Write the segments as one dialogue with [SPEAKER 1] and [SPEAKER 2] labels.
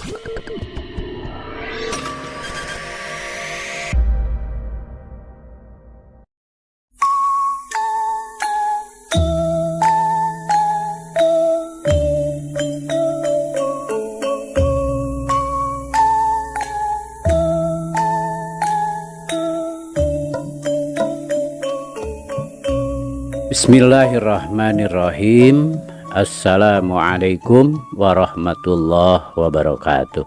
[SPEAKER 1] Bismillahirrahmanirrahim. Assalamualaikum warahmatullahi wabarakatuh.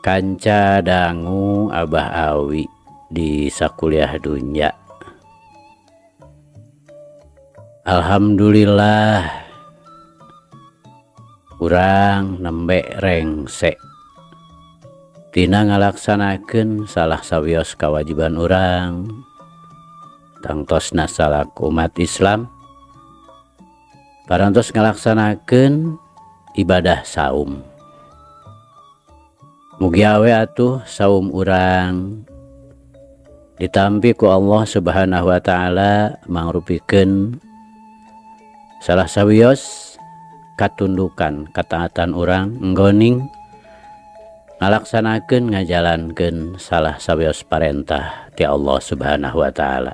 [SPEAKER 1] Kanca dangu Abah Awi di sakuliah dunya. Alhamdulillah urang nembe rengse tina ngalaksanakeun salah sawios kawajiban urang tangtosna salaku umat Islam parantos ngalaksanakeun ibadah saum. Mugi awe atuh saum urang ditampi ku Allah Subhanahu wa taala mangrupikeun salah sawios katundukan kataatan urang nggoning ngalaksanakeun ngajalankeun salah sawios parentah ti Allah Subhanahu wa taala.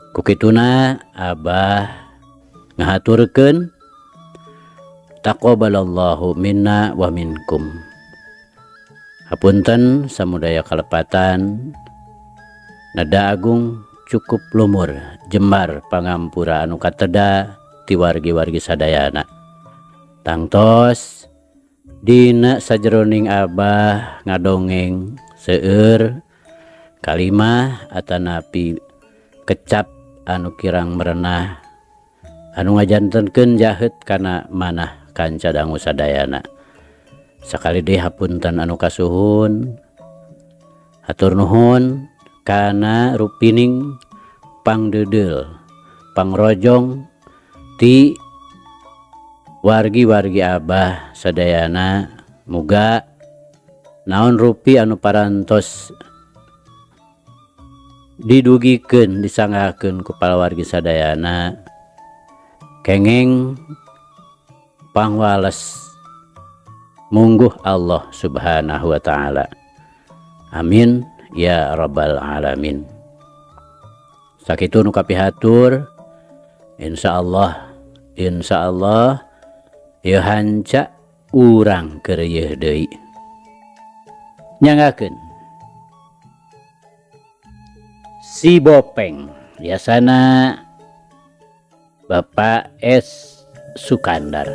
[SPEAKER 1] Kukituna Abah ngahaturkeun taqabbalallahu minna wa minkum. Hapunten samudaya kalepatan nada agung cukup lumur jembar pangampura anu kateda ti wargi-wargi sadayana. Tangtos dina sajeroning Abah ngadongeng seueur kalimah atanapi kecap anu kirang merenah anu ngajantenkeun jahet kana manah kanca dangu sadayana. Sakali deui hapunten anu kasuhun, hatur nuhun kana rupining pangdeudeul pangrojong ti wargi-wargi Abah sadayana. Muga naon rupi anu parantos didugikeun disanggakeun ku palawargi sadayana kengeng pangwales mungguh Allah Subhanahu wa taala. Amin ya rabbal alamin. Sakitu nu kapihatur, insyaallah ieu hanca urang keur yeuh deui. Nyanggakeun Si Bopeng biasana Bapak S Sukandar.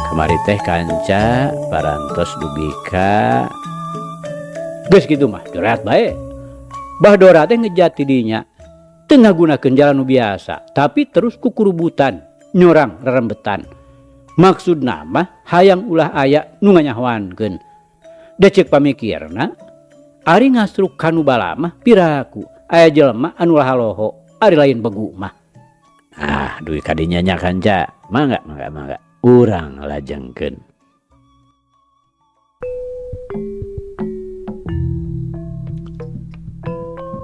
[SPEAKER 1] Kamari teh kanca parantos dugi ka geus kitu mah jorat bae. Bah Dora teh ngejat dinya teu ngagunakeun jalan nu biasa tapi terus kukurubutan nyorang rerembetan. Maksudna mah hayang ulah aya nu nganyahoankeun. Da ceuk pamikirna ari ngastruk kanu bala mah piraku aya jelema anu lahaloho ari lain begu mah. Ah duit kadinya nya kanca mangga mangga mangga urang lajengkeun.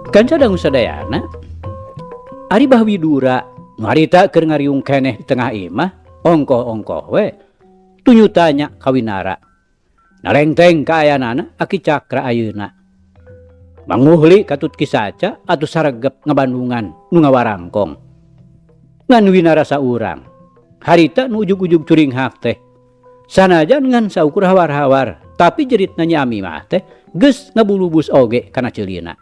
[SPEAKER 1] Kanca dangu sadayana ari Bah Widura nu harita keur ngariung keneh di tengah imah ongkoh-ongkoh we tunyutanya ka Winara. Nalengteng kaayanana aki cakra ayeuna. Manguhli katut kisaca atuh saregep ngabandungan nu ngawarangkong. Ngan Winara saurang harita nu ujug-ujug curinghak teh sanajan ngan saukur hawar-hawar tapi jeritna Nyi Ami mah teh geus ngabulubus oge kana ceulina.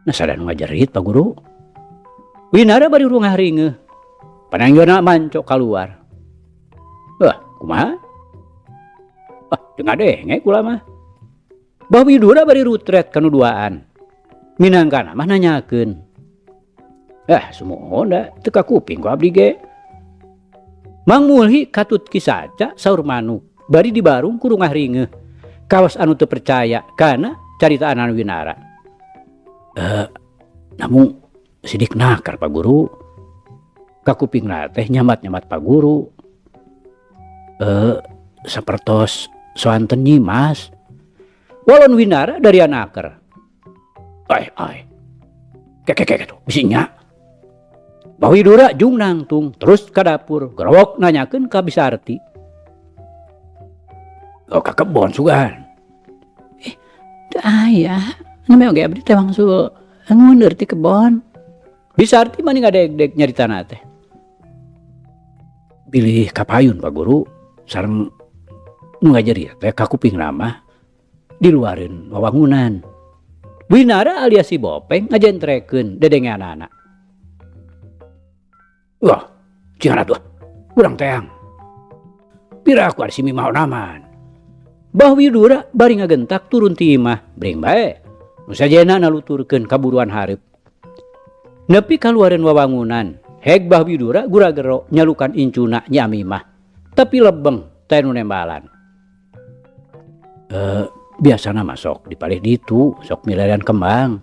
[SPEAKER 1] Nah sada nu ngajerit Pak Guru. Winara bari rungah ringeuh. Panangjona mancok kaluar. Kumaha? Ah, teu ngadenge kula mah. Bah Widura bari rutret kanu duaan. Minangkana mah nanyakeun. Sumuhun da teu kakuping ku abdi ge. Mang Mulhi katut kisaca saur manuk bari dibarung ku rungah ringeuh. Kawas anu teu percaya kana caritaan anu Winara. Namun sidik nakar Pak Guru. Kakupingna teh nyamat-nyamat paguru. Sapertos soanten Nyimas. Walon Winara dari anaker. Ai ai. Keke keke tuh bisi nya. Bah Widura jung nangtung terus ka dapur gerowok nanyakeun ka Bisarti. Oh ka kebon sugan. Teu aya. Namanya oge abdi teh wangsul nguneur ti kebon. Bisarti mani ngadegdeg nyaritana teh. Bilih kapayun Pak Guru sareng nu ngajeria teh kakupingna mah diluareun wawangunan. Winara alias si Bopeng ngajentrekeun dedengeanana. Wah, cing atuh urang teang. Piraku ari si Mimah onaman. Bah Widura bari ngagentak turun ti imah, bring bae. Nu sajena naluturkeun kaburuan hareup. Nepi kaluareun wawangunan, heg Bah Widura gura-gero nyalukan incuna Nyi Amimah. Tapi lebeng teh nu nembalan. Biasana mah sok dipalih ditu, sok milarian kembang.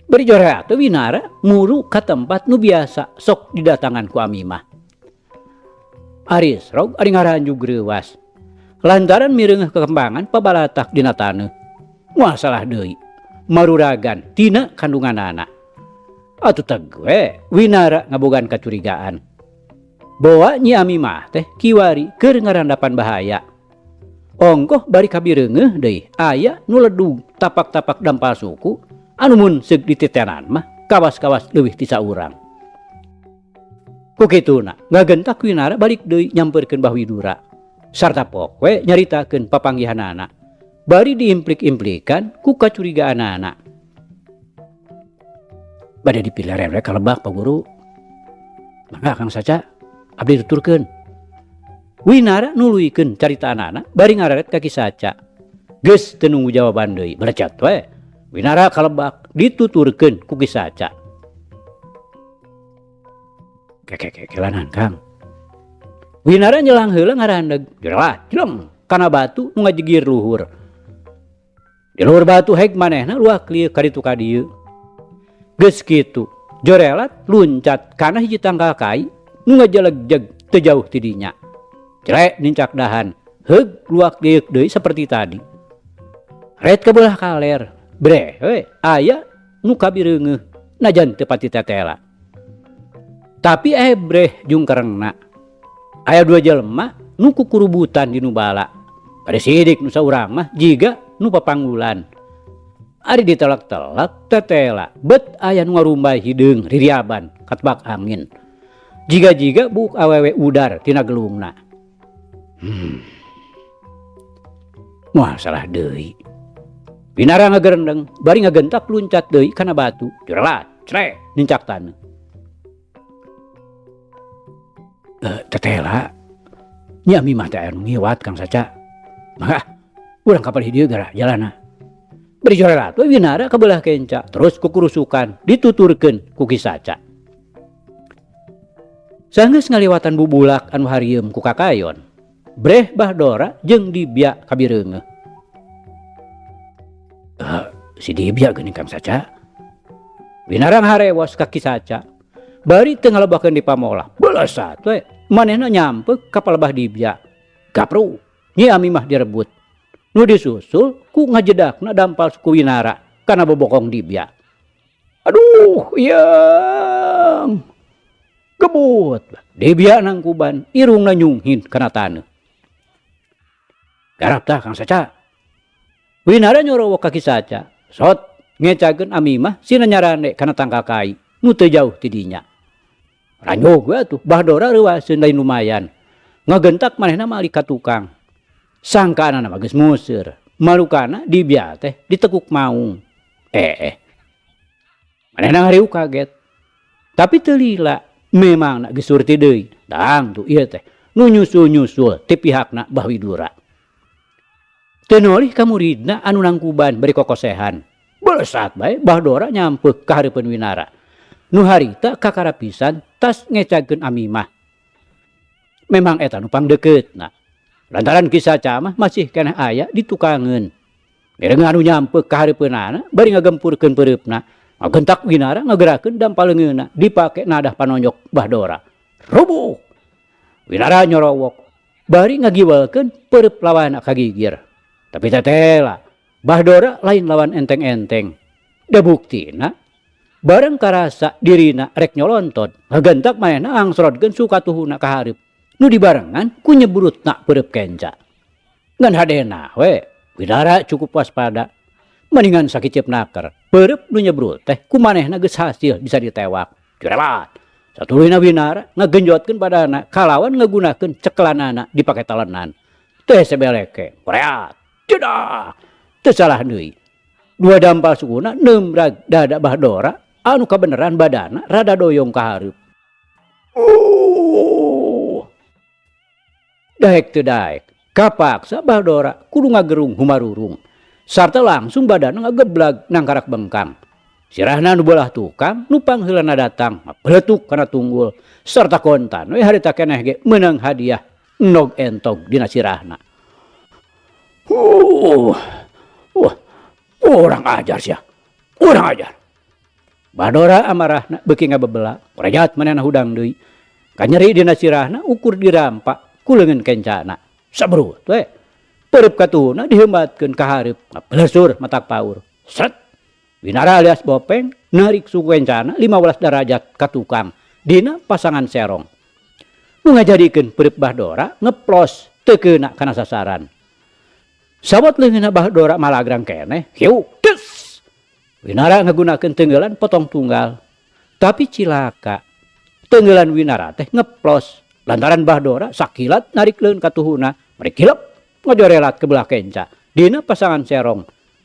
[SPEAKER 1] Bari joreat teh Winara muru ka tempat nu biasa sok didatangan ku Amimah. Ari srog ari ngaranjug reuwas. Lantaran mireungeuh kekembangan pabalatak dina taneuh. Moal salah deui, maruragan tina kandunganana. Atuh teg we Winara ngabogaan kacurigaan. Boa Nyi Amimah teh kiwari keur ngarandapan bahaya. Ongkoh bari kabireungeuh deui aya nu ledug tapak-tapak dampal suku anu mun seug dititenan mah kawas-kawas leuwih ti saurang. Ku kituna ngagentak Winara balik deui nyamperkeun Bah Widura. Sarta pok we nyaritakeun papanggihanana. Bari diimplik-implikan ku kacurigaanana. Bade dipilih ka lebak Pak Guru. Mangga Kang Saca, abdi tuturkeun. Winara nuluykeun caritaanana bari ngararet ka Ki Saca. Geus teu nunggu jawaban deui, belecat we. Winara ka lebak dituturkeun ku Ki Saca. Kekekekelanan Kang. Winara nyelang heula ngarandeg, jelah jeleng kana batu nu ngajegir luhur. Di luhur batu heg manehna luak lieu ka ditu ka dieu. Geus kitu, jorelat luncat kana hiji tangkal kai nu ngajelegjeg teu jauh ti dinya. Jrek nincak dahan, heug luak lieuk deui saperti tadi. Ret ka beulah kaler, breh we aya nu kabireungeuh najan teu pati tetela. Tapi ebreh jungkerengna. Aya dua jelema nu kukurubutan di nu bala. Bade sidik nu saurang mah jiga nu papanggulan. Ari ditelek-telek tetela bet aya nu ngarumbay hideung ririaban katebak angin. Jiga-jiga buuk awewe udar tina gelungna. Moal salah deui. Winara ngagerendeng bari ngagentak luncat deui kana batu. Jurelat, crek nincak taneuh. Tetela Nyi Amimah teh aya nu ngiwat Kang Saca. Mangga urang ka palih dieu gara jalana. Bari jorelat we Winara ka beulah kenca terus kukurusukan dituturkeun ku Ki Saca. Sanggeus ngaliwatan bubulak anu harieum ku kakayon. Breh Bah Dora jeung Dibya kabireungeuh. Si Dibya geuning Kang Saca. Winara ngaharewos ka Ki Saca. Bari teu ngalebakeun di pamolah. Belesat we manehna nyampe ka palebah Dibya. Gapru Nyi Amimah direbut. Nu disusul ku ngajedakna dampal suku Winara kana bobokong Dibya. Aduh, yang gebut. Dibya nangkuban irungna nyunghin kana taneuh. Garap tah Kang Saca. Winara nyorowok ka Ki Saca. Sot ngecageun Amimah sina nyarande kana tangkal kai nu teu jauh ti dinya. Ranyog we atuh Bah Dora reuaseun lain lumayan. Ngagentak manehna malik ka tukang. Sangkaanana mah geus museur. Malukana Dibya teh ditekuk maung. Manehna ngariuk kaget. Tapi teu lila, memangna geus surti deui. Dang tuh ieu teh nu nyusul-nyusul ti pihakna Bah Widura. Teu nolih ka muridna anu nangkuban bari kokosehan. Belesat bae Bah Dora nyampeuh ka hareupeun Winara. Nu harita kakara pisan tas ngecageun Amimah. Memang eta nu pangdeukeutna. Lantaran Ki Saca mah masih keneh aya di tukangeun. Mireung anu nyampeuh ka hareupeunana bari ngagempurkeun peureupna. Ngagentak Winara ngagerakeun dampal leungeunna dipake nadah panonjok Bahdora. Rubuh. Winara nyorowok bari ngagiwalkeun peureub lawanna ka gigir. Tapi tetela, Bahdora lain lawan enteng-enteng. Da buktina bareng karasa dirina rek nyolontot, ngagentak manehna angsrodkeun sukatuhuna ka hareup. Nu dibarengan ku nyebrutna peureub kenca. Ngan hadena we, Winara cukup waspada. Mendingan sakiceup naker. Peureub nu nyebrut teh ku manehna geus hasil bisa ditewak. Jurelat. Satuluyna Winara ngagenjotkeun badana kalawan ngagunakeun cekelanana dipake talenan. Teu hese beleke. Koreat. Jedak. Teu salah deui. Dua dampal sukuna neumrag dada Bahdora anu kabeneran badana rada doyong ka hareup. Daek teu daek. Kapaksa Bahdora kudu ngagerung humarurung. Sarta langsung badana ngageblag nangkarak bengkang. Sirahna nu belah tukang nu pangheulana datang ngabeletuk kana tunggul sarta kontan we harita keneh ge meunang hadiah nog entog dina sirahna. Wah, urang ajar sia. Urang ajar. Bahdora amarahna beuki ngabebela, korejat manehna hudang deui. Kanyeri dina sirahna ukur dirampa ku leungeun kencana. Sabrut we. Peureub katuhuna diheumbatkeun ka hareup, ngabelesur matak paur. Sret. Winara alias Bopeng narik suku kencana 15 derajat ka tukang dina pasangan serong. Nu ngajadikeun peureub Bahdora ngeplos teu keuna kana sasaran. Sabot leungeunna Bahdora malagrang keneh, hiu, des. Winara ngagunakeun teungeulan potong tunggal. Tapi cilaka, teungeulan Winara teh ngeplos lantaran Bahdora sakilat narik leungeun katuhuna, merek kilep ngajorelat ke belah kenca. Dina pasangan serong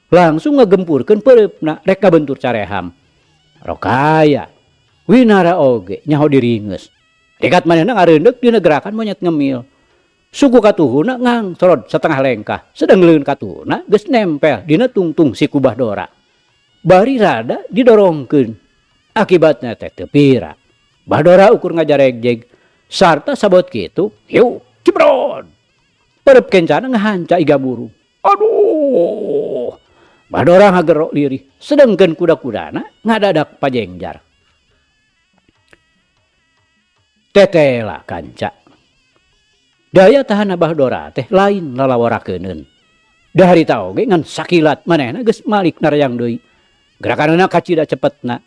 [SPEAKER 1] langsung ngagempurkeun peureupna rek kabentur careham. Rokaya, Winara oge nyaho diringeus. Rikat manehna ngareundek dina gerakan monyet ngemil. Suku katuhuna ngangsorod setengah lengkah, sedang leungeun katuhuna geus nempel dina tungtung siku Bahdora. Bari rada didorongkeun. Akibatna teh teu pira. Bahdora ukur ngajaregjeg sarta sabot kitu, hiu, cibrod. Peureub kencana ngahanca iga burung. Aduh. Bahdora ngagerok lirih, sedengkeun kuda-kudana ngadadak pajengjar. Tetela kanca. Daya tahan Bahdora teh lain lalawarakeuneun. Da harita oge ngan sakilat manehna geus malik narayang deui. Gerakanna kacida cepetna.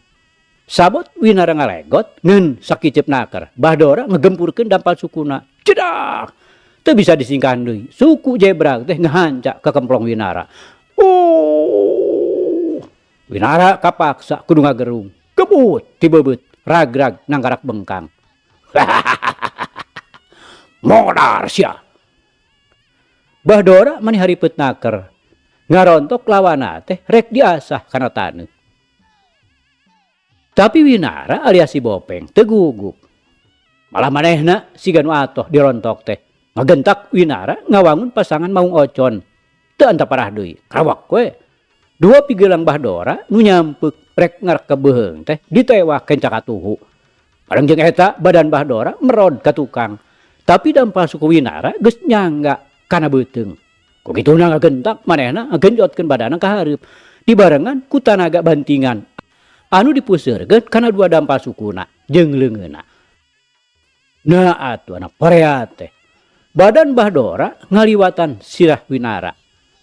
[SPEAKER 1] Sabot Winara ngalegot ngeun sakiceup naker. Bahdora ngegempurkeun dampal sukuna. Cedak. Teu bisa disingkahan deui. Suku jebrak teh ngahanca ka kemplong Winara. Oh. Winara kapaksa kudu ngagerung. Kebut tibebeut ragrag nangkarak bengkang. Modar sia. Bahdora mani haripet naker. Ngarontok lawana teh rek diasah kana taneuh. Tapi Winara alias si Bopeng teu gugup. Malah manehna siga nu atoh dirontok teh. Ngagentak Winara ngawangun pasangan maung ocon. Teu anta parah deui, krawak we. Dua pigelang Bahdora nu nyampeuk rek ngarek beuheung teh ditewak kenca katuhu. Bareng jeung eta badan Bahdora merod ka tukang. Tapi dampal suku Winara geus nyangga kana beuteung. Ku kituna ngagentak manehna ngagenjotkeun badana ka hareup. Dibarengan ku tanaga bantingan anu dipuseurkeun kana dua dampal sukuna jeung leungeunna. Nah atuh anak pareat teh. Badan Bahdora ngaliwatan sirah Winara.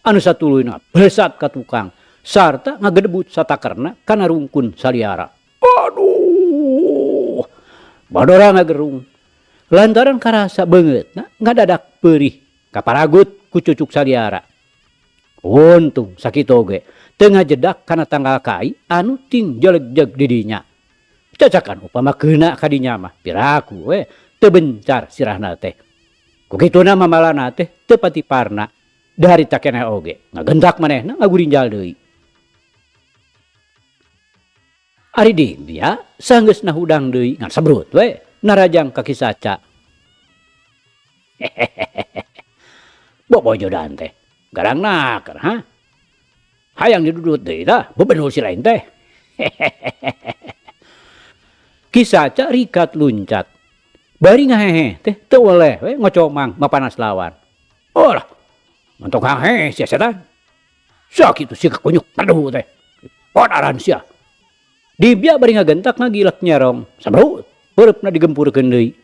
[SPEAKER 1] Anu satuluyna blesat ka tukang sarta ngagedebut satakerna kana rungkun saliara. Aduh. Bahdora ngagerung. Lantaran karasa beungeutna ngadadak peurih kaparagut ku cucuk saliara. Untung sakitu oge teu ngajedak kana tanggal kai anu ting jelegjeg di dinya. Cacakan upama keuna ka dinya mah piraku we teu bencar sirahna teh. Ku kituna mamalana teh teu patiparna. Da harita keneh oge ngagentak manehna ngagurinjal deui. Ari Dingbia sanggeusna hudang deui ngan sabrut we narajang ka Ki Saca. Bobojodan teh garang naker ha. Hayang didudut deui tah bebenul si lain teh. Ki Saca rikat luncat. Bari ngahehe teh teu weleh we ngocomang mapanas lawan. Olah, mentok hahe sia setan. Sakitu sia kunyuk peduh teh. Podaran sia. Dibia bari ngagentak ngagilek nyerong. Sabrut, peureupna digempurkeun deui.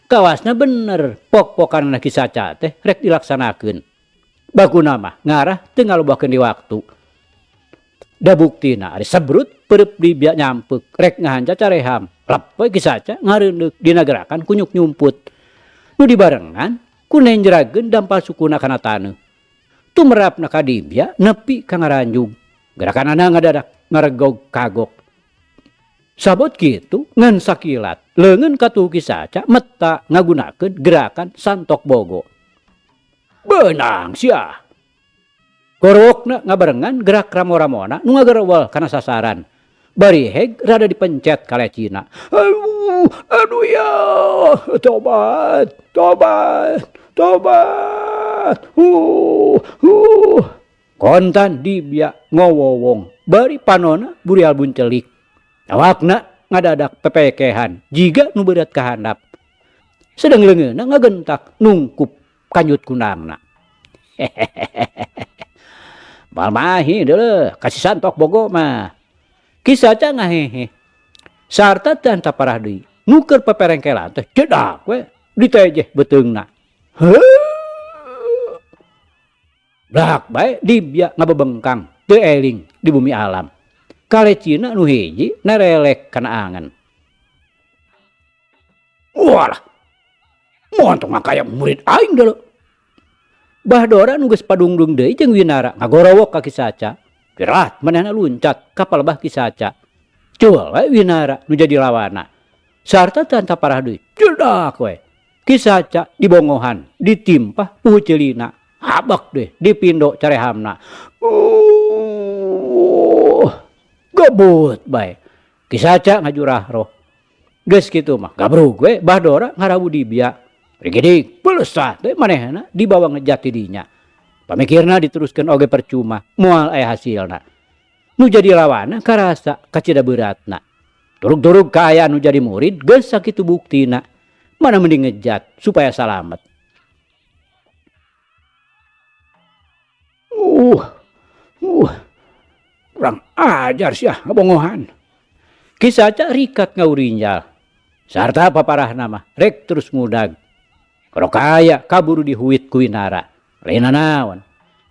[SPEAKER 1] Kawasna bener, pok-pokanana Ki Saca teh rek dilaksanakeun. Baguna mah ngarah teu ngalobakeun di waktu. Da buktina ari sabrut peureub dibia nyampeuk rek ngahanca careham. Lep we Ki Saca ngareundeuk dina gerakan kunyuk nyumput. Nu dibarengan ku nenjrageun dampal sukuna kana taneuh. Tumerapna ka dibia nepi ka ngaranjug. Gerakanana ngadadak ngaregog kagok. Sabot kitu ngan sakilat leungeun katuhu Ki Saca meta ngagunakeun gerakan santok bogo. Beunang sia. Gorowokna ngabarengan gerak ramo-ramona nu ngagerewel kana sasaran. Bari heg rada dipencet kalecina. Aduh, aduh ya, tobat, tobat, tobat. Kontan dibia ngowowong bari panona burial buncelik. Awakna ngadadak pepekehan jiga nu beurat ka handap. Sedeng leungeunna ngagentak nungkup kanjut kundangna. Moal mahi deuleuh kasih santok bogo mah. Ki Saca ngahehe. Sarta teu antaparah deui. Nu keur peperengkelan teh cedak we ditejeh beuteungna. Heuh. Blak bae dibia ngabebengkang teu eling di bumi alam. Kalecina nu hiji nerelek kana angen. Walah. Montong kaya murid aing deuleu. Bah Dora nu geus padungdung deui jeung Winara ngagorowok ka Ki Saca. Gerat manehna luncat ka palebah Ki Saca. Cul we Winara nu jadi lawana. Sarta teu antaparah deui. Cedak we. Ki Saca dibongohan, ditimpah puhu ceulina. Habak deh dipindo carehamna. Gebut bae. Ki Saca ngajurah roh. Geus kitu mah gabrug we Bah Dora ngarawu dibia. Rigidig pelesat we manehna dibawa ngejat ti dinya. Pamikirna diteruskeun oge percuma, moal aya hasilna. Nu jadi lawana karasa kacida beuratna. Turug-turug kaayaan nu jadi murid geus sakitu buktina. Mana mending ngejat supaya salamet. Kurang ajar sia ngabongohan. Ki Saca rikat ngaurinjal. Sarta paparahna mah rek terus ngudag. Kalau kaya kaburu dihuit ku Winara. Lain nanaon.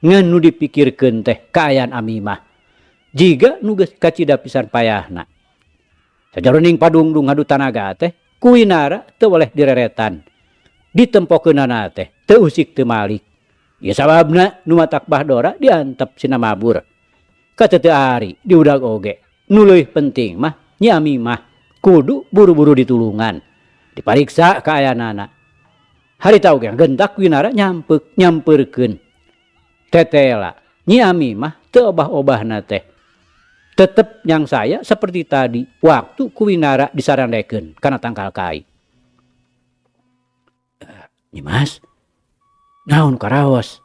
[SPEAKER 1] Ngan nu dipikirkeun teh kaayaan Amimah. Jiga nu geus kacida pisan payahna. Sajaroning padungdung ngadu tanaga teh ku Winara teu boleh direretan. Ditempokeunana teh teu usik teu malik. Ieu sababna nu matak Bah Dora diantep sina mabur. Kateteu ari diudag oge. Nu leuwih penting mah Nyi Amimah kudu buru-buru ditulungan. Dipariksa kaayaanana. Harita oge gentak Winara nyampeuk nyampeurkeun. Tetela Nyi Amimah teu obah-obahna teh. Tetep nyang saya seperti tadi waktu ku Winara disarandekeun kana tangkal kai. Nyi Mas, naon karaos?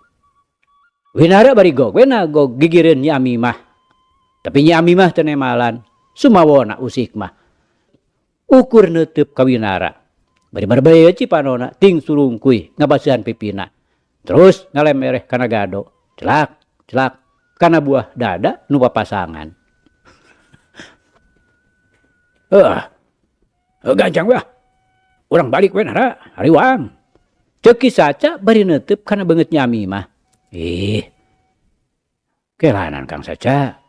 [SPEAKER 1] Winara bari gog we nagog gigireun Nyi Amimah. Tapi Nyi Amimah teu nemalan, sumawona usik mah. Ukur neuteub ka Winara. Bari barbaya cipanona ting surungkuy ngabasihan pipina. Terus ngalemereh kana gado. Celak, celak kana buah dada nu papasangan. Gancang we ah. Urang balik we Nara, hariwang. Ceuk Ki Saca bari neuteub kana beungeut Nyi Amimah. Ih. Kelanan Kang Saca.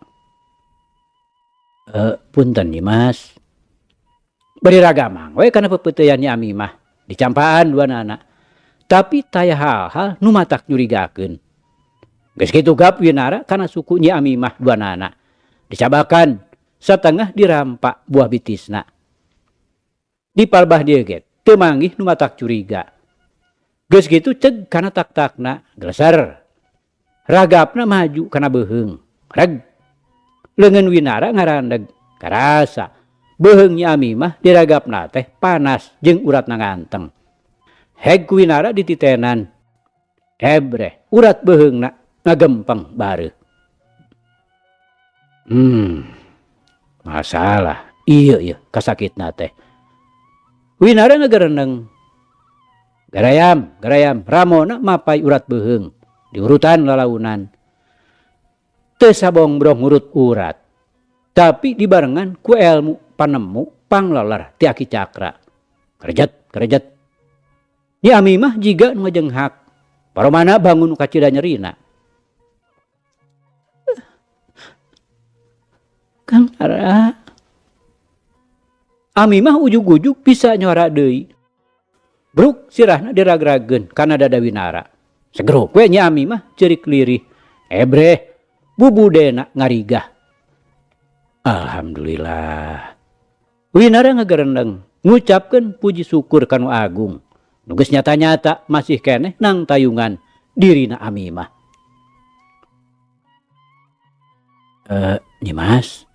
[SPEAKER 1] Punten Nyi Mas. Bari ragamang we kana pepeuteyan Nyi Amimah, dicampaan duanana. Tapi taya hal-hal nu matak nyurigakeun. Geus kitu gap Winara kana suku Nyi Amimah duanana. Dicabakan satengah dirampa buah bitisna. Di palbah dieu ge teu manggih nu matak curiga. Geus kitu ceg kana tak-takna geleser. Ragapna maju kana beuheung. Reg. Leungeun Winara ngarandeg karasa beuheung Nyi Amimah diragapna teh panas jeung uratna nganteng. Heg ku Winara dititenan. Ebreh urat beuheungna ngagempeng bareuh. Masalah ieu ieu kasakitna teh. Winara ngagereneng. Garayam, garayam, ramona mapai urat beuheung diurutan lalaunan. Teu sabongbrong ngurut urat. Tapi dibarengan ku elmu panemu pangleler ti Aki Cakra. Kerejet kerejet. Nyi Ami mah jiga nu ngajenghak. Paromana bangun nu kacida nyerina. Kang Ara. Ami mah ujug-ujug bisa nyuara deui. Bruk sirahna diragrageun kana dada Winara. Segeruk we Nyi Ami mah ceurik lirih. Ebreh bubudena ngarigah. Alhamdulillah. Winara ngagerendeng ngucapkeun puji syukur ka Nu Agung. Nu geus nyata-nyata masih keneh nangtayungan dirina Ami mah. Eh, Nyi Mas.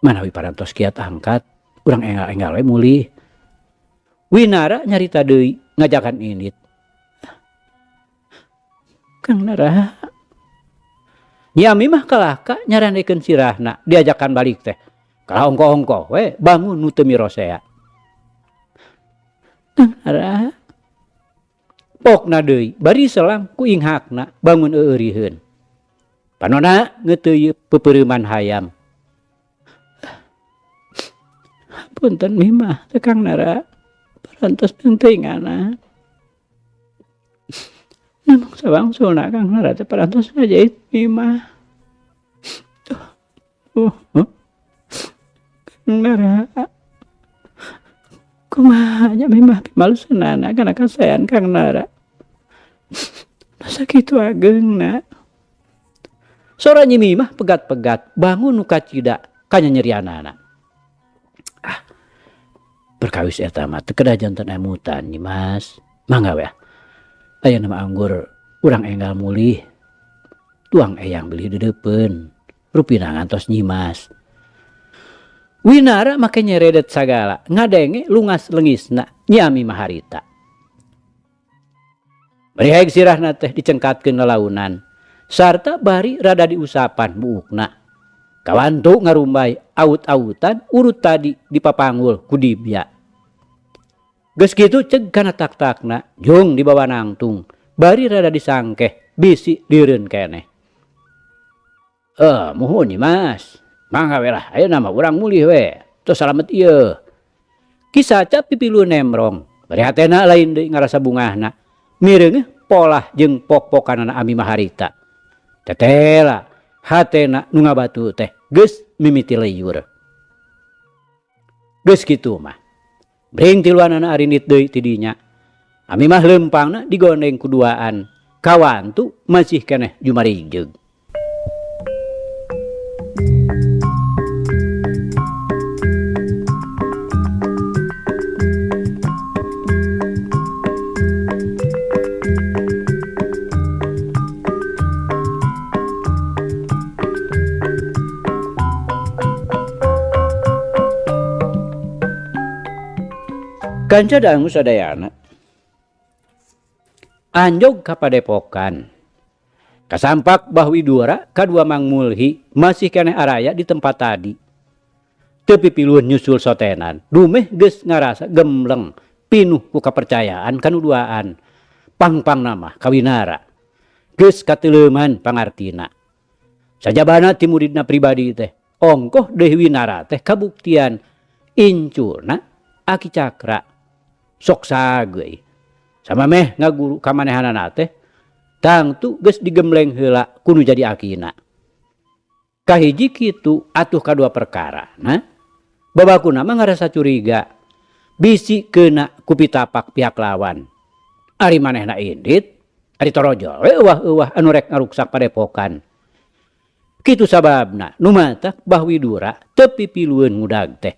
[SPEAKER 1] Manawi parantos kiat angkat, urang enggal-enggal we mulih. Winara nyarita deui ngajakan indit. Kang Nara. Nyi Ami mah kalahka nyarandekeun sirahna diajakan balik teh. Kalah ongkoh-ongkoh we bangun nu teu mirosea. Kang Nara. Pokna deui bari selang ku inghakna bangun eueuriheun. Panona ngeuteuy pepeureuman hayam. Punten mimah teh Kang Nara parantos pentingana. Namung sawangsulna Kang Nara teh parantos ngajait mimah. Kang Nara kumaha nya mimah pimaluseunana kana kasaean Kang Nara. Nu sakitu ageungna. Sora Nyi Mimah pegat-pegat bangun nu kacida kanyanyerianana. Ah, perkawis eta mah teu kedah janten emutan Nyi Mas. Mangga we ah. Ayeuna mah anggur urang enggal mulih. Tuang eyang bilih deudeupeun. Rupina ngantos Nyi Mas. Winara make nyeredet sagala ngadenge lungas lengisna Nyi Ami mah harita. Bari haeg sirahna teh dicengkatkeun lalaunan sarta bari rada diusapan buukna. Kawantu ngarumbay aut-autan urut tadi dipapanggul ku Dibya. Geus kitu ceg kana tak-takna jung dibawa nangtung bari rada disangkeh bisi lireun keneh. Eh, muhun Nyi Mas. Mangga we lah, ayeuna mah urang mulih we. Tos salamet ieu. Ki Saca pipilu nemrong, bari hatena lain deui ngarasa bungahna. Mireungeuh polah jeung pok-pokanana Ami mah harita. Tetela hatena nu ngabatu teh geus mimiti leyur. Geus kitu mah. Bring tiluanana arindit deui ti dinya. Ami mah leumpangna digondeng ku duaan. Kawantu masih keneh jumaringjeug. Kanca dangu sadayana anjog ka padepokan. Kasampak Bah Widura kadua Mang Mulhi masih keneh araya di tempat tadi. Teu pipiluhun nyusul sotenan, dumeh geus ngarasa gemleng pinuh ku kapercayaan ka nu duaan. Pang-pangna mah ka Winara. Geus kateleuman pangartina. Sajabana ti muridna pribadi teh, ongkoh deui Winara teh kabuktian inculna Aki Cakra. Sok sageui. Samameh ngaguru ka manehanana teh, tangtu geus digembleng heula ku nu jadi akina. Kahiji kitu atuh kadua perkara na, babakuna mah ngarasa curiga bisi keuna ku pitapak pihak lawan. Ari manehna indit, ari torojol we euwah-euwah anu rek ngaruksak padepokan. Kitu sababna nu matak Bah Widura teu pipilueun ngudag teh.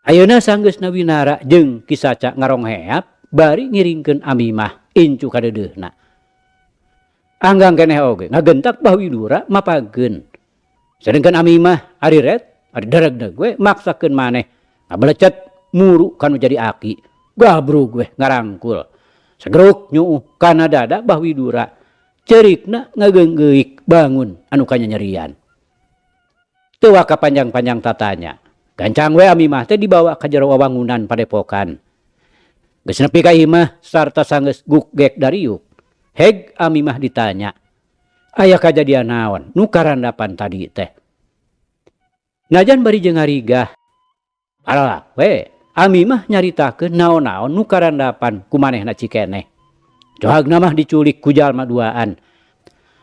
[SPEAKER 1] Ayeuna sanggeusna Winara jeung Ki Saca ngarongheap bari ngiringkeun Ami mah incu ka deudeuhna. Anggang keneh oge ngagentak Bah Widura mapageun. Sadengkeun Ami mah ari ret, ari daregneg we maksakeun maneh ngabelecet muru ka nu jadi aki. Gabrug we ngarangkul. Sageruk nyuuh kana dada Bah Widura. Ceurikna ngageunggeuk bangun anu kanyanyerian. Teu waka panjang-panjang tatanya. Gancang we Ami mah teh dibawa ka jero wawangunan padepokan. Geus nepi ka imah sarta sanggeus guk gek dariuk. Heg Ami mah ditanya. Aya kajadian naon nu karandapan tadi teh. Najan bari jeung ngarigah. Palak we, Ami mah nyaritakeun naon-naon nu karandapan ku manehna cikeneh. Cohagna mah diculik ku jalma duaan.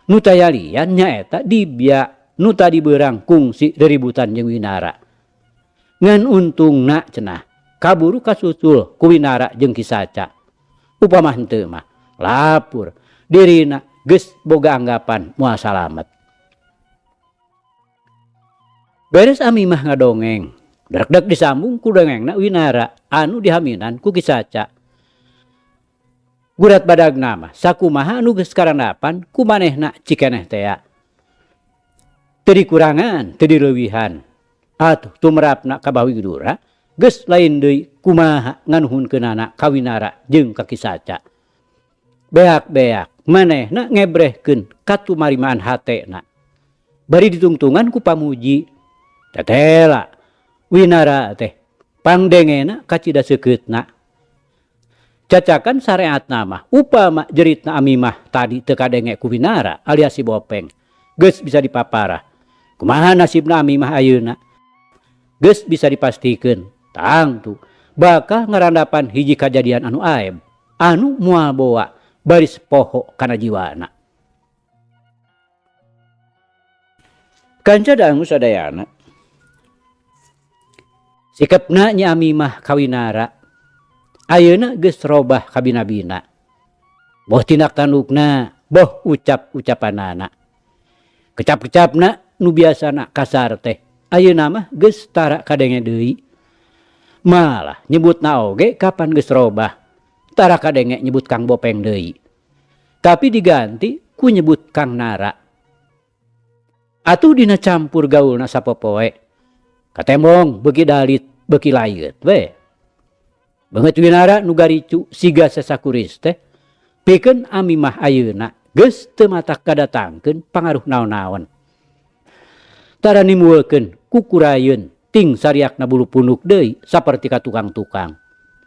[SPEAKER 1] Nu taya lian nyaeta Dibya nu tadi beurang kungsi reributan jeung Winara. Ngan untungna cenah kaburu kasusul ku Winara jeung Ki Saca. Upama henteu mah lapur dirina geus boga anggapan moal salamet. Beres Ami mah ngadongeng, drekdek disambung ku dongengna Winara anu dihaminan ku Ki Saca. Gurat badagna mah sakumaha anu geus karandapan ku manehna cikeneh tea. Teu dikurangan, teu dileuwihan. Atuh tumerapna ka Bah Widura geus lain deui kumaha nganuhunkeunana ka Winara jeung ka Ki Saca. Beak-beak manehna ngebrehkeun katumarimaan hatena. Bari ditungtungan ku pamuji. Tetela Winara teh pangdengena kacida seukeutna. Cacakan sareatna mah upama jeritna Ami mah tadi teu kadenge ku Winara alias si Bopeng. Geus bisa dipaparah. Kumaha nasibna Ami mah ayeuna? Geus bisa dipastikeun tangtu bakal ngarandapan hiji kajadian anu aib anu moal boa baris poho kana jiwana. Kanca dangu sadayana. Sikepna Nyi Ami mah ka Winara. Ayeuna geus robah kabina-bina. Boh tindak tandukna, boh ucap-ucapanana. Kecap-kecapna nu biasana kasar teh, ayeuna mah geus tara kadenge deui. Malah nyebutna oge kapan geus robah, tara kadenge nyebut Kang Bopeng deui. Tapi diganti ku nyebut Kang Nara. Atuh dina campur gaulna sapopoe. Katembong beuki dalit beuki layeut we. Beungeut Winara nu garicu siga sasakuris teh pikeun Ami mah ayeuna geus teu matak kadatangkeun pangaruh naon-naon. Tara nimbulkeun kukurayeun ting sariakna bulu punduk deui saperti ka tukang-tukang.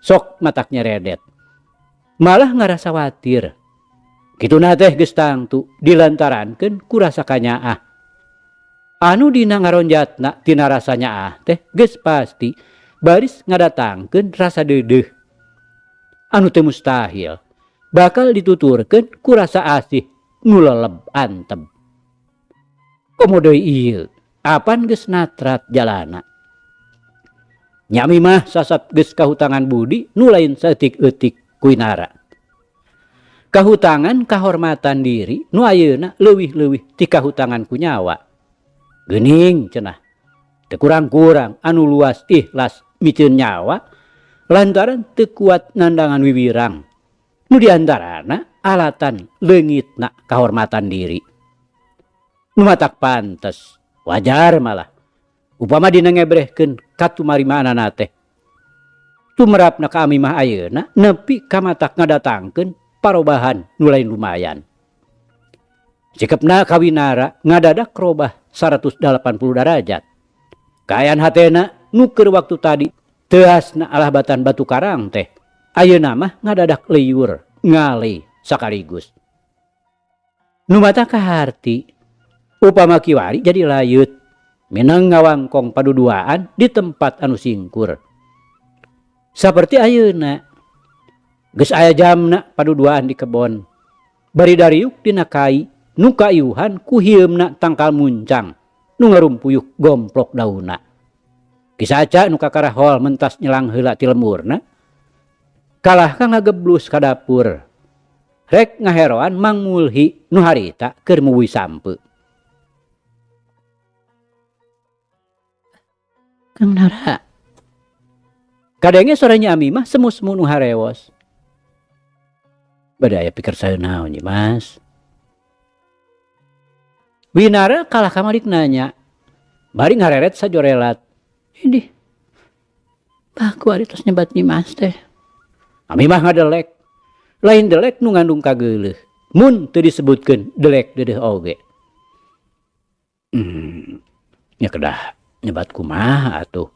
[SPEAKER 1] Sok matak nyeredet. Malah ngarasa watir. Kituna teh geus tangtu dilantarankeun ku rasa kanyaah. Anu dina ngaronjatna tina rasa nyaah teh geus pasti baris ngadatangkeun rasa deudeuh. Anu teu mustahil bakal dituturkeun ku rasa asih nu leleb anteb. Komo deui ieu apan geus natrat jalana. Nyami mah sasat geus kahutangan budi nu lain saeutik-eutik ku Winara. Kahutangan kahormatan diri nu ayeuna leuwih-leuwih ti kahutangan ku nyawa. Geuning cenah. Teu kurang-kurang anu luas ikhlas miceun nyawa lantaran teu kuat nandangan wiwirang. Nu diantarana alatan leungitna kahormatan diri. Nu matak pantes, wajar malah. Upama dina ngebrehkeun katumarimaanana teh. Tumerapna ka Ami mah ayeuna nepi ka matak ngadatangkeun parobahan nu lain lumayan. Sikepna ka Winara ngadadak robah 180 darajat. Kaayaan hatena nu keur waktu tadi teuasna alah batan batu karang teh. Ayeuna mah ngadadak liur, ngale sakaligus. Nu mata kaharti, upama kiwari jadi layut, mineng ngawangkong paduduaan di tempat anu singkur. Saperti ayeuna, geus aya jamna paduduaan di kebon. Bari dariuk dina kai, nu kaiuhan ku hieumna tangkal muncang, nu ngarumpuyuk gomplok dauna. Ki Saca nu kakarahol mentas nyelang heula ti lemurna, kalah ka ngageblus ka dapur. Rek ngaheroan Mang Mulhi nu harita keur muwuy sampeu. Kang Nara. Kadenge sora Nyi Ami mah semu-semu nu harewos. Bade aya pikir saeun naon Nyi Mas? Winara kalah kamalik nanya. Bari ngareret sajorelat. Idih. Baku ari tos nyebat Nyi Mas teh. Ami mah ngadelek. Lain delek nu ngandung kageuleuh. Mun teu disebutkeun delek deudeuh oge. Nya kedah nyebat kumaha atuh.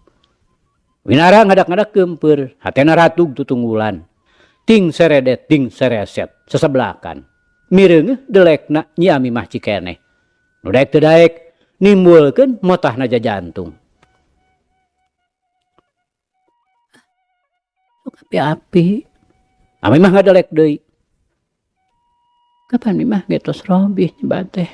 [SPEAKER 1] Winara ngadak-ngadak keumpeur, hatena ratug tutunggulan. Ting seredet ting sereset sesebelakan. Mireungeuh delekna Nyi Ami mah cikeneh. Nu daek teu daek nimbulkeun motahna jajantung. Api-api. Ami mah ngadelek deui. Kapan mi mah ge tos robih nyebat teh.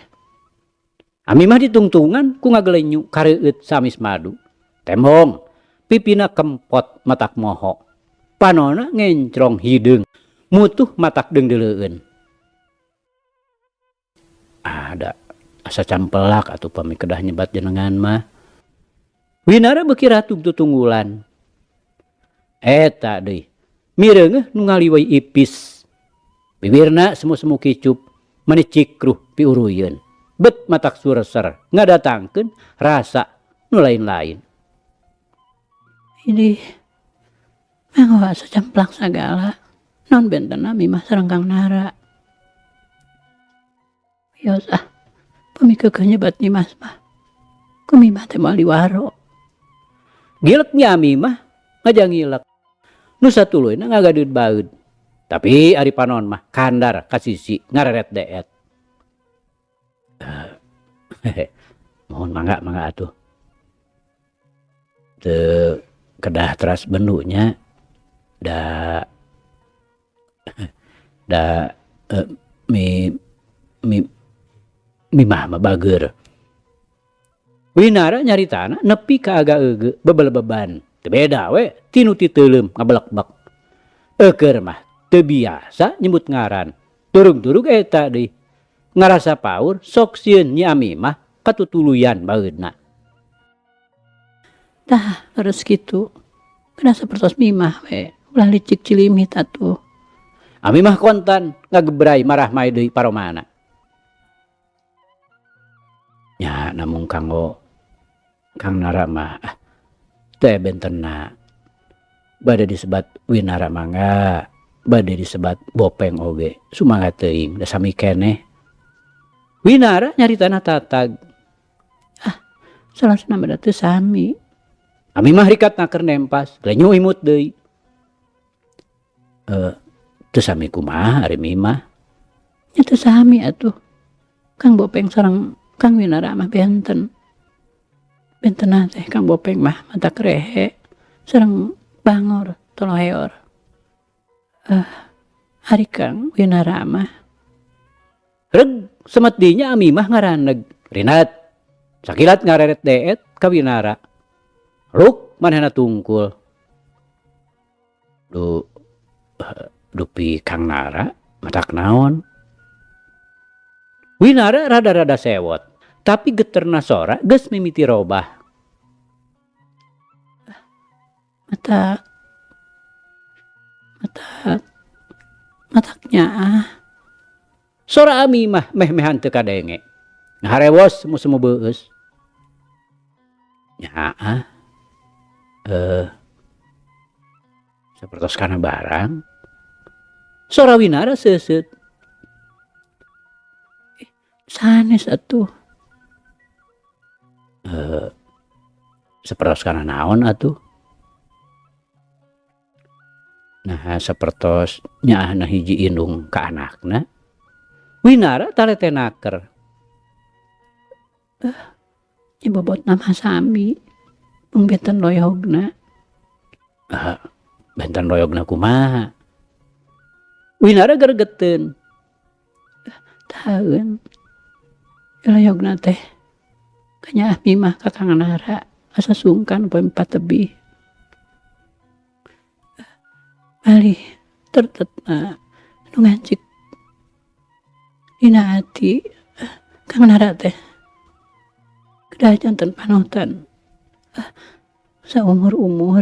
[SPEAKER 1] Ami mah ditungtungan ku ngagelenyu kareueut samis madu. Tembong, pipina kempot matak moho. Panona ngencrong hideung, mutuh matak deungdeuleueun. Ada asa campelak atuh pami kedah nyebat jenengan mah. Winara beuki ratug tutunggulan. Eta deui, mireungeuh nu ngaliweuy ipis. Bibirna semu-semu kicup, mani cikruh piuruyeun. Bet matak sureser ngadatangkeun rasa nu lain-lain. Ini mangga asa camplak sagala, naon bentena mimah sareng Kang Nara. Wios ah, pami keukeuh nyebat Nyimas mah, ku mimah teh moal diwaro. Gilek nya ami mah ngajangilek. Nu satuluyna ngagadeud baeud. Tapi ari panon mah kandar ka sisi ngareret deet. Mohon mangga mangga atuh. Teu kedah teras bendunya da da mi mi mimah mah bager. Winara nyaritana nepi ka aga eugeut bebelebeban. Teu beda we tinu titeuleum ngabelekbek. Eukeur mah teu biasa nyebut ngaran. Turug-turug eta deui. Ngarasa paur sok sieun Nyi Ami mah katutuluyan baeudna. Tah leres kitu. Kena sapertos mimah we ulah licik cilimit atuh. Ami mah kontan ngagebray marah mae deui paromana. Nya namung kanggo Kang Nara mah teh bentenna. Bade disebat Winara mangga, bade disebat Bopeng oge sumangga teuing da sami keneh. Winara nyaritana tatag. Ah, salasna mah da teu sami. Ami mah rikat naker nempas, lenyu imut deui. Teu sami kumaha ari mimah? Nya teu sami atuh. Kang Bopeng sareng Kang Winara mah benten. Bentenna teh Kang Bopeng mah matak rehe sareng bangor toloheor. Ari Kang Winara mah. Reg semet dinya ami mah ngaraneg. Rinat sakilat ngareret deet ka Winara. Ruk manehna tungkul. Du dupi Kang Nara matak naon. Winara rada-rada sewot, tapi geterna sora geus mimiti robah. Mata mata mataknya ah. Sora ami mah meh-mehan teu kadenge. Ngaharewos semu-semu beueus. Nyaah. Sapertos kana barang. Sora Winara seuseut. Sanes atuh. Sapertos kana naon atuh? Nah, sapertos nyaahna hiji indung ka anakna. Winara talete naker. Nya bobotna mah sami. Mung benten loyogna. Benten loyogna kumaha? Winara geregeteun. Taeun. Loyogna teh kanyaah mimah ka Kang Nara asa sungkan poe empat tebih. Malih tertetna nu ngancik dina ati Kang Nara teh kedah janten panutan saumur-umur.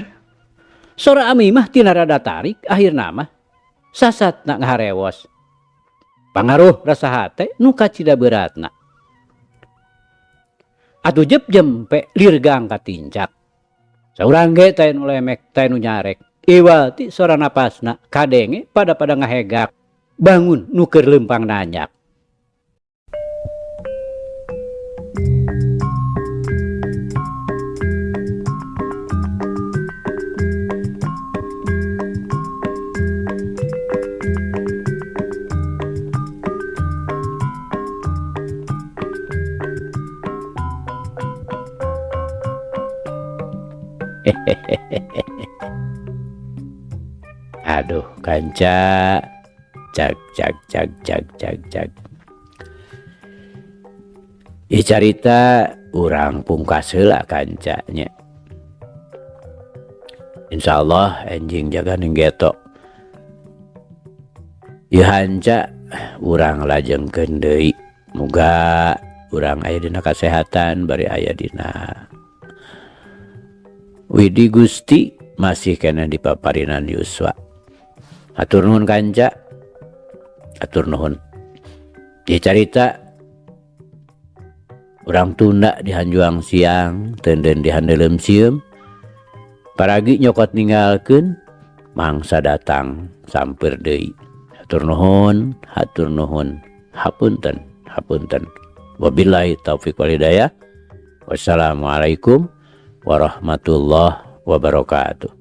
[SPEAKER 1] Sora ami mah tina rada tarik akhirna mah sasatna ngaharewos. Pangaruh rasa hate nu kacida beuratna. Atuh jep jempe lirgang katincak. Saurang ge teh nu lemek teh nu nyarek. Iwal ti sora napasna kadenge pada-pada ngahegak. Bangun nu keur leumpang nanyak. Aduh, kanca, cag cag cag cag cag cag. Ieu carita urang pungkas heula, kanca, nya. Insyaallah enjing jaga ning geto. Ieu hanca urang lajengkeun deui. Muga urang aya dina kasehatan bari aya dina Widi Gusti, masih keneh dipaparinan yuswa. Hatur nuhun, kanca. Hatur nuhun. Ieu carita urang tunda di hanjuang siang, tenden di handeuleum sieum. Paragi nyokot ninggalkeun, mangsa datang sampeur deui. Hatur nuhun, hatur nuhun. Hapunten, hapunten. Wabillahi taufik wal hidayah. Wassalamualaikum warahmatullahi wabarakatuh.